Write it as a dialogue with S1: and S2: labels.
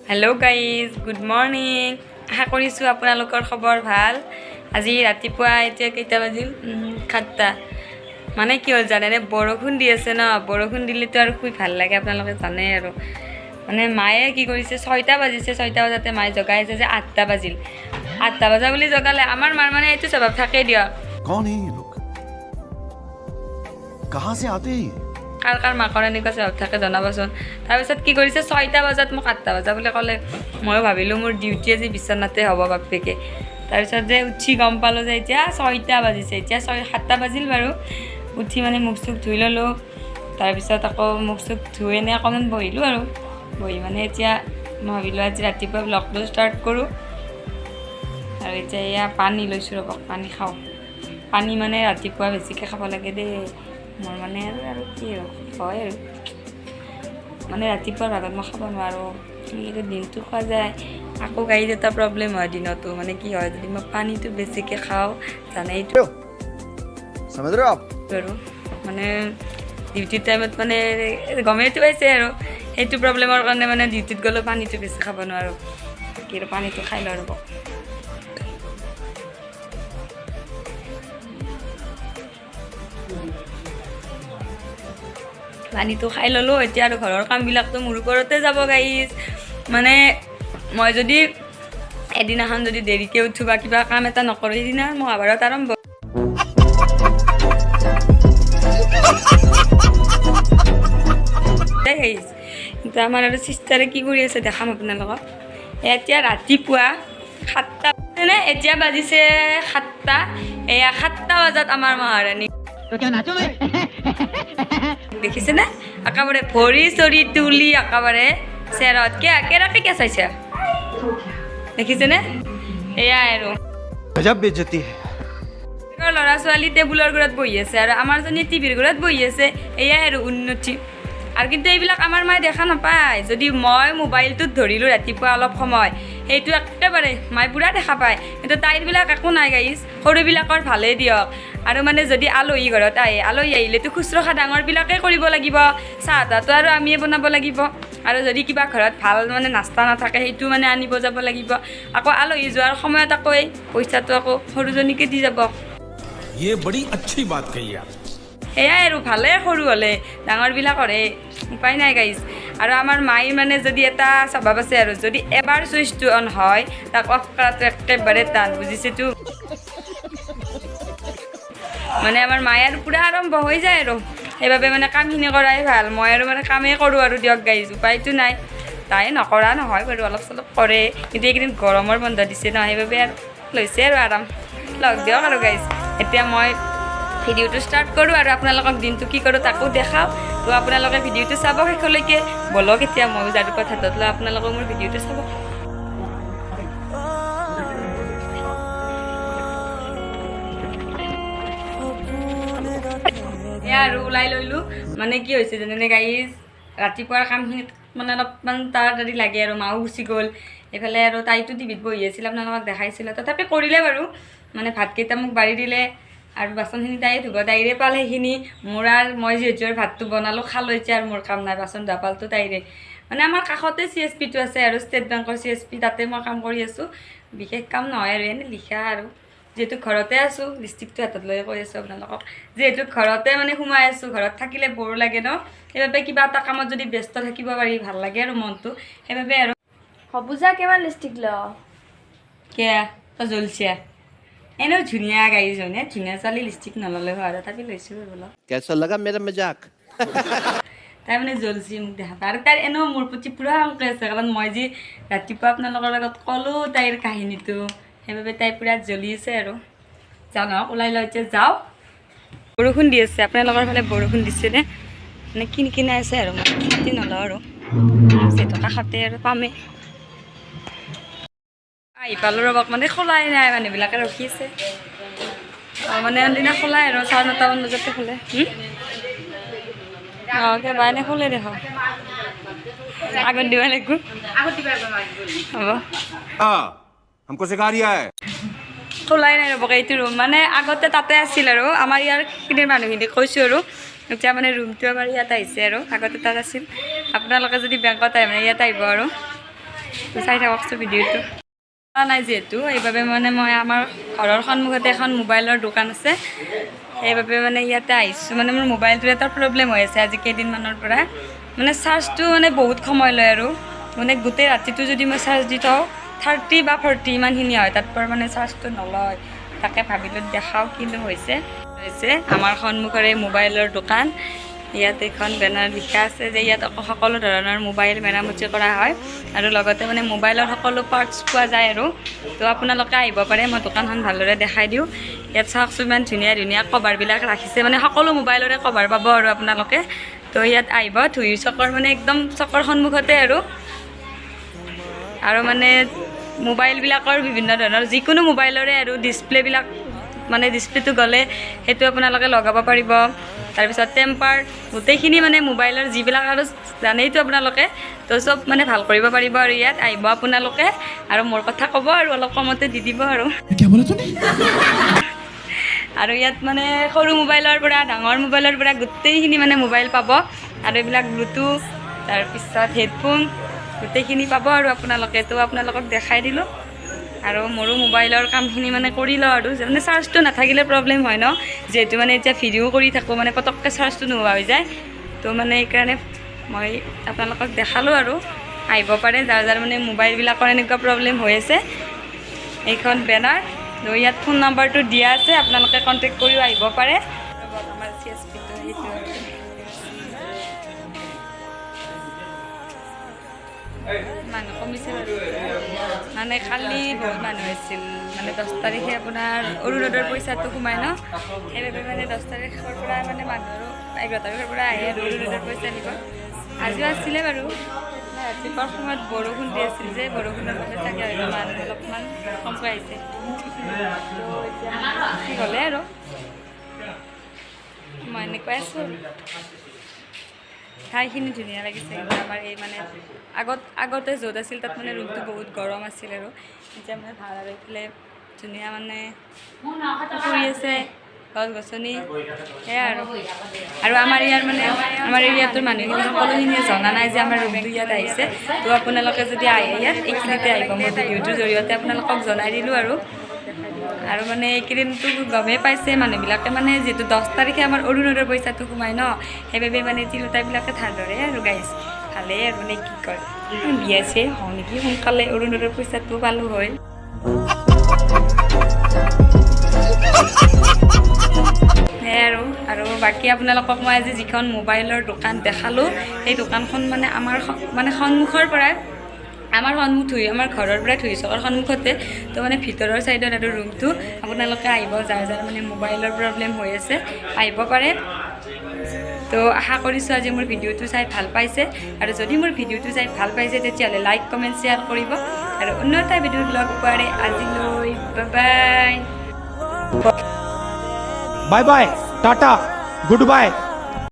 S1: Hello' guys, good morning. আশা কৰিছোঁ আপোনালোকৰ খবৰ ভাল। আজি ৰাতিপুৱা এতিয়া কেইটা বাজিল? 7টা। মানে কি হ'ল জানেনে, বৰষুণ দি আছে ন? বৰষুণ দিলেতো আৰু শুই ভাল লাগে, আপোনালোকে জানে। আৰু মানে মায়ে কি কৰিছে, 6টা বাজিছে, 6টা বজাতে মায়ে জগাই আছে যে 8টা বাজিল, 8টা বজা বুলি জগালে। আমাৰ মাৰ মানে এইটো স্বভাৱ থাকেই দিয়ক।
S2: कौन है ये लोग? कहां से आते हैं ये?
S1: কাৰ কাৰ মাকৰ এনেকুৱা স্বভাৱ থাকে জনাবচোন। তাৰপিছত কি কৰিছে, 6টা বজাত মোক 8টা বজা বুলি ক'লে। ময়ো ভাবিলোঁ মোৰ ডিউটি আজি বিচনাতে হ'ব বাপেকে। তাৰপিছত যে উঠি গম পালোঁ যে এতিয়া 6টা বাজিছে। এতিয়া 7টা বাজিল বাৰু। উঠি মানে মুখ চুখ ধুই ল'লোঁ। তাৰপিছত আকৌ মুখ চুখ ধুই এনে অকণমান বহিলোঁ আৰু বহি মানে এতিয়া মই ভাবিলোঁ আজি ৰাতিপুৱা ব্লগটো ষ্টাৰ্ট কৰোঁ। আৰু এতিয়া এয়া পানী লৈছোঁ, ৰ'ব, পানী খাওঁ। পানী মানে ৰাতিপুৱা বেছিকৈ খাব লাগে দেই। মোৰ মানে আৰু কি আৰু হয় আৰু মানে ৰাতিপুৱাৰ ভাগত মই খাব নোৱাৰোঁ, কিন্তু দিনটো খোৱা যায়। আকৌ গাড়ীত এটা প্ৰব্লেম হয় দিনতো। মানে কি হয়, যদি মই পানীটো বেছিকৈ খাওঁ, জানেইতো
S2: समझ रहे हो आप?
S1: আৰু মানে ডিউটিৰ টাইমত মানে গমেইতো পাইছে আৰু সেইটো প্ৰব্লেমৰ কাৰণে মানে ডিউটিত গ'লেও পানীটো বেছি খাব নোৱাৰোঁ। বাকী আৰু পানীটো খাই লওঁ, ৰ'ব। পানীটো খাই ল'লোঁ। এতিয়া আৰু ঘৰৰ কামবিলাকতো মোৰ ওপৰতে যাব গাইজ। মানে মই যদি এদিনাখন যদি দেৰিকৈ উঠোঁ বা কিবা কাম এটা নকৰোঁ, সেইদিনা মহাভাৰত আৰম্ভ। গাইজ, কিন্তু আমাৰ আৰু চিষ্টাৰে কি কৰি আছে দেখাম আপোনালোকক। এতিয়া ৰাতিপুৱা 7টা নে এতিয়া বাজিছে 7টা। এয়া 7টা বজাত আমাৰ মহাৰাণী দেখিছেনে, একেবাৰে ভৰি চৰি তুলি একেবাৰে চেৰত কেৰাকে কে চাইছে, দেখিছেনে? এয়াই আৰু
S2: गजब बेइज्जती है।
S1: ল'ৰা ছোৱালী টেবুলৰ ঘৰত বহি আছে আৰু আমাৰজনী টিভিৰ ঘৰত বহি আছে। এয়াই আৰু উন্নতি। আৰু কিন্তু এইবিলাক আমাৰ মায়ে দেখা নাপায়। যদি মই মোবাইলটোত ধৰিলোঁ ৰাতিপুৱা অলপ সময়, সেইটো একেবাৰে মায়ে পূৰা দেখা পায়। কিন্তু তাইৰবিলাক একো নাই গাইজ, সৰুবিলাকৰ ভালেই দিয়ক। আৰু মানে যদি আলহী ঘৰত আহে, আলহী আহিলেতো শুশ্ৰূষা ডাঙৰবিলাকেই কৰিব লাগিব, চাহ তাহটো আৰু আমিয়ে বনাব লাগিব। আৰু যদি কিবা ঘৰত ভাল মানে নাস্তা নাথাকে, সেইটো মানে আনিব যাব লাগিব। আকৌ আলহী যোৱাৰ সময়ত আকৌ এই পইচাটো আকৌ সৰুজনীকে দি যাব।
S3: ये बड़ी अच्छी बात कही आप।
S1: সেয়াই আৰু ভালেই সৰু হ'লে, ডাঙৰবিলাকৰহে উপায় নাই গাইজ। আৰু আমাৰ মায়ে মানে যদি এটা স্বভাৱ আছে আৰু যদি এবাৰ চুইচটো অন হয়, তাক অফ কৰাটো একেবাৰে টান, বুজিছেতো? মানে আমাৰ মায়ে আৰু পূৰা আৰম্ভ হৈ যায় আৰু সেইবাবে মানে কামখিনি কৰাই ভাল। মই আৰু মানে কামেই কৰোঁ আৰু দিয়ক গাইজ, উপায়তো নাই। তাই নকৰা নহয় বাৰু, অলপ চলপ কৰে। কিন্তু এইকেইদিন গৰমৰ বন্ধ দিছে ন, সেইবাবে আৰু লৈছে আৰু আৰাম। লগ দিয়ক আৰু গাইজ, এতিয়া মই ভিডিঅ'টো ষ্টাৰ্ট কৰোঁ আৰু আপোনালোকক দিনটো কি কৰোঁ তাকো দেখাওঁ। তো আপোনালোকে ভিডিঅ'টো চাব শেষলৈকে। ব'লক, এতিয়া ময়ো ঝাৰুপাত হাতত লৈ আপোনালোকেও মোৰ ভিডিঅ'টো চাব। এয়া আৰু ওলাই ল'লোঁ। মানে কি হৈছে জানেনে গাইজ, ৰাতিপুৱাৰ কামখিনিত মানে অলপমান তাড়াতাড়ি লাগে আৰু মাও গুচি গ'ল এইফালে আৰু তাইতো টিভিত বহি আছিল, আপোনালোকক দেখাইছিলোঁ। তথাপি কৰিলে বাৰু, মানে ভাতকেইটা মোক বাঢ়ি দিলে আৰু বাচনখিনি তাইয়ে ধুব, তাইৰে পাল সেইখিনি। মোৰ আৰু মই যিহেতু আৰু ভাতটো বনালোঁ, খালোঁ, এতিয়া আৰু মোৰ কাম নাই। বাচন ধোৱা পালটো তাইৰে। মানে আমাৰ কাষতে চি এছ পিটো আছে আৰু ষ্টেট বেংকৰ চি এছ পি, তাতে মই কাম কৰি আছোঁ। বিশেষ কাম নহয় আৰু এনেই লিখা আৰু যিহেতু ঘৰতে আছোঁ, লিপষ্টিকটো হাতত লৈ কৈ আছোঁ আপোনালোকক, যিহেতু ঘৰতে মানে সোমাই আছোঁ, ঘৰত থাকিলে বৰ লাগে ন? সেইবাবে কিবা এটা কামত যদি ব্যস্ত থাকিব পাৰি, ভাল লাগে আৰু মনটো, সেইবাবে আৰু।
S4: সবুজা কিমান লিপষ্টিক ল?
S1: কিয়া, তই জ্বলছিয়া? এনেও ধুনীয়া গাড়ীজনে, ধুনীয়া ছোৱালী লিপষ্টিক নল'লে হয়? তথাপি লৈছোঁ আৰু অলপ।
S5: कैसा लगा मेरा मजाक?
S1: তাই মানে জ্বলছি মোক দেখা পায়। আৰু তাইৰ এনেও মোৰ প্ৰতি পূৰা শংকা আছে, কাৰণ মই যি ৰাতিপুৱা আপোনালোকৰ লগত ক'লোঁ তাইৰ কাহিনীটো, সেইবাবে তাই পূৰা জ্বলি আছে। আৰু যাওঁ নহওক, ওলাই লওঁ এতিয়া, যাওঁ। বৰষুণ দি আছে, আপোনালোকৰ ফালে বৰষুণ দিছেনে? মানে কিনি কিনাই আছে আৰু মই ছাতি নলওঁ আৰু যিহেতু কাষতে আৰু পামেই। আহি পালোঁ ৰ'বক, মানে খোলাই নাই, মানুহবিলাকে ৰখি আছে। অঁ, মানে আনদিনা খোলাই আৰু 9:30মান বজাতে খোলে। অঁ, কিবা এনে খোলে দেখোন। আগত দিব লাগিব, হ'ব।
S3: हमको सिखा रिया है।
S1: খোলাই নাই ৰ'ব। এইটো ৰুম মানে আগতে তাতে আছিল আৰু আমাৰ ইয়াৰ খিনিৰ মানুহখিনিক কৈছোঁ আৰু এতিয়া মানে ৰুমটো আমাৰ ইয়াত আহিছে আৰু আগতে তাত আছিল। আপোনালোকে যদি বেংকত আহে, মানে ইয়াত আহিব আৰু। তো চাই থাককচোন ভিডিঅ'টো। নাই যিহেতু, সেইবাবে মানে মই আমাৰ ঘৰৰ সন্মুখতে এখন মোবাইলৰ দোকান আছে, সেইবাবে মানে ইয়াতে আহিছোঁ। মানে মোৰ মোবাইলটোৰ এটা প্ৰব্লেম হৈ আছে আজি কেইদিনমানৰ পৰা, মানে চাৰ্জটো মানে বহুত সময় লয় আৰু মানে গোটেই ৰাতিটো যদি মই চাৰ্জ দি থওঁ 30 বা 40 ইমানখিনি হয়, তাৰ পৰা মানে চাৰ্জটো নলয়। তাকে ভাবিলোঁ দেখাওঁ কিনো হৈছে। হৈছে আমাৰ সন্মুখৰে মোবাইলৰ দোকান। ইয়াত এখন বেনাৰ লিখা আছে যে ইয়াত সকলো ধৰণৰ মোবাইল মেৰামতি কৰা হয় আৰু লগতে মানে মোবাইলৰ সকলো পাৰ্টছ পোৱা যায় আৰু। তো আপোনালোকে আহিব পাৰে, মই দোকানখন ভালদৰে দেখাই দিওঁ। ইয়াত চাওকচোন, ইমান ধুনীয়া ধুনীয়া কভাৰবিলাক ৰাখিছে, মানে সকলো মোবাইলৰে কভাৰ পাব আৰু আপোনালোকে। তো ইয়াত আহিব, ধুই চকৰ মানে একদম চকৰ সন্মুখতে আৰু। আৰু মানে মোবাইলবিলাকৰ বিভিন্ন ধৰণৰ যিকোনো মোবাইলৰে আৰু ডিছপ্লেবিলাক, মানে ডিছপ্লেটো গ'লে সেইটো আপোনালোকে লগাব পাৰিব। তাৰপিছত টেম্পাৰ, গোটেইখিনি মানে মোবাইলৰ যিবিলাক আৰু জানেইতো আপোনালোকে, তো চব মানে ভাল কৰিব পাৰিব আৰু। ইয়াত আহিব আপোনালোকে আৰু মোৰ কথা ক'ব আৰু অলপ কমতে দি দিব আৰু।
S5: क्या बोला तूने?
S1: আৰু ইয়াত মানে সৰু মোবাইলৰ পৰা ডাঙৰ মোবাইলৰ পৰা গোটেইখিনি মানে মোবাইল পাব আৰু এইবিলাক ব্লুটুথ, তাৰপিছত হেডফোন, গোটেইখিনি পাব আৰু আপোনালোকে। তো আপোনালোকক দেখাই দিলোঁ আৰু মোৰো মোবাইলৰ কামখিনি মানে কৰি লওঁ আৰু, মানে চাৰ্জটো নাথাকিলে প্ৰব্লেম হয় ন, যিহেতু মানে এতিয়া ভিডিঅ' কৰি থাকোঁ, মানে পটককৈ চাৰ্জটো নোহোৱা হৈ যায়। তো মানে সেইকাৰণে মই আপোনালোকক দেখালোঁ আৰু আহিব পাৰে যাৰ যাৰ মানে মোবাইলবিলাকৰ এনেকুৱা প্ৰব্লেম হৈ আছে। এইখন বেনাৰ, তো ইয়াত ফোন নাম্বাৰটো দিয়া আছে, আপোনালোকে কণ্টেক্ট কৰিও আহিব পাৰে। ৰ'ব, আমাৰ চিএছপিটো সেইটো আৰু। মানুহ কমিছে বাৰু, মানে কালি বহুত মানুহ হৈছিল। মানে 10 তাৰিখে আপোনাৰ অৰুণোদয়ৰ পইচাটো সোমাই ন, সেইবাবে মানে 10 তাৰিখৰ পৰা মানে মানুহ আৰু 11 তাৰিখৰ পৰা আহে আৰু অৰুণোদয়ৰ পইচা নিব। আজিও আছিলে বাৰু, ৰাতিপুৱাৰ সময়ত বৰষুণ দি আছিল যে, বৰষুণৰ বাবে চাগে হয়তো মানুহ অলপমান কমকৈ আহিছে। তো এতিয়া ঠিক হ'লে আৰু মই এনেকুৱাই আছোঁ আৰু। ঠাইখিনি ধুনীয়া লাগিছে কিন্তু আমাৰ এই মানে আগতে য'ত আছিল তাত মানে ৰুমটো বহুত গৰম আছিল আৰু এতিয়া মানে ভাল আৰু। এইফালে ধুনীয়া মানে পুখুৰী আছে, গছ গছনি, সেয়াই আৰু। আৰু আমাৰ ইয়াৰ মানে আমাৰ এৰিয়াটোৰ মানুহখিনি সকলোখিনিয়ে জনা নাই যে আমাৰ ৰুমটো ইয়াত আহিছে। তো আপোনালোকে যদি আহে ইয়াত, এইখিনিতে আহিব। মই ভিডিঅ'টোৰ জৰিয়তে আপোনালোকক জনাই দিলোঁ আৰু। আৰু মানে এইকেইদিনতো গমেই পাইছে মানুহবিলাকে, মানে যিহেতু 10 তাৰিখে আমাৰ অৰুণোদয়ৰ পইচাটো সোমায় ন, সেইবাবে মানে তিৰোতাবিলাকে ধাৰ ধৰে আৰু গাইজ, ভালেই আৰু নে কি কয়। বিয়া চিয়াই হওঁ নেকি সোনকালে, অৰুণোদয়ৰ পইচাটো পালোঁ হয়। সেয়াই আৰু। আৰু বাকী আপোনালোকক মই আজি যিখন মোবাইলৰ দোকান দেখালোঁ, সেই দোকানখন মানে আমাৰ মানে সন্মুখৰ পৰাই, আমাৰ সন্মুখ ধুই আমাৰ ঘৰৰ পৰাই ধুই চকৰ সন্মুখতে। তো মানে ভিতৰৰ ছাইডত আৰু ৰুমটো, আপোনালোকে আহিব যাৰ যাৰ মানে মোবাইলৰ প্ৰব্লেম হৈ আছে, আহিব পাৰে। তো আশা কৰিছোঁ আজি মোৰ ভিডিঅ'টো চাই ভাল পাইছে, আৰু যদি মোৰ ভিডিঅ'টো চাই ভাল পাইছে তেতিয়াহ'লে লাইক, কমেণ্ট, শ্বেয়াৰ কৰিব। আৰু অন্য এটা ভিডিঅ'ত লগ পোৱাৰে আজিলৈ bye
S3: bye bye, tata, good bye.